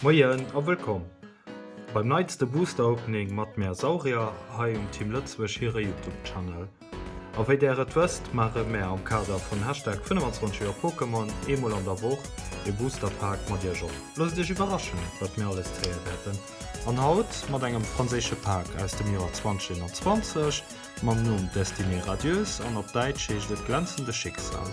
Moien a wëllkomm beim neitste Booster Opening mat mär Saurier hei um Team Lëtzebuerg hire Youtube Channel. A wéi där et wësst maache mär am Kader vun Hashtag 25 Joer Pokémon eemol an der Woch ee Booster Pak mat iech op. Loosst iech iwwerraschen wat mir alles zéie wäerten an haut mat engem franséische Pak aus dem Joer 2021. Mam Numm Destinée radieuse an op Däitsch heescht et Glänzende Schicksal.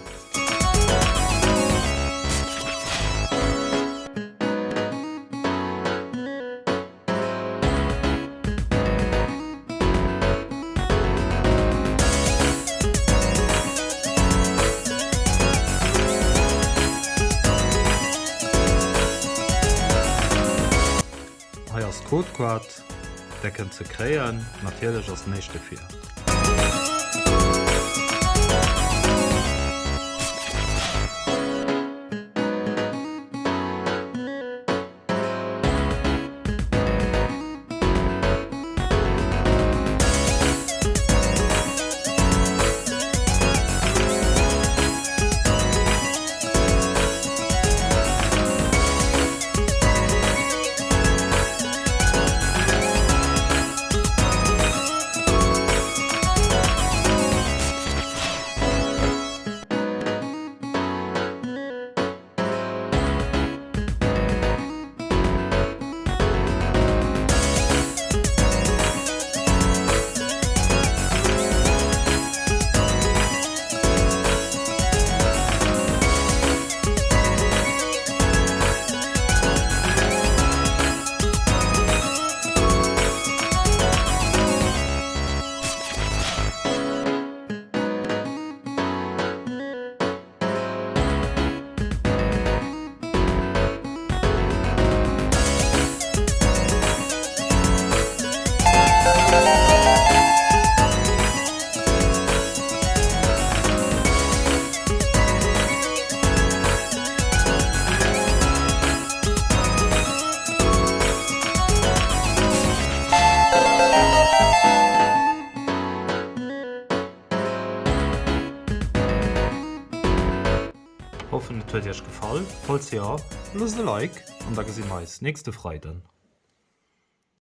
Hei ass d'Codekaart, där kënnt se kréien. Natierlech ass näischt dofir. Hoffen et huet iech gefall, falls jo loosst e Like an da gesi mer eis nächste Freiden.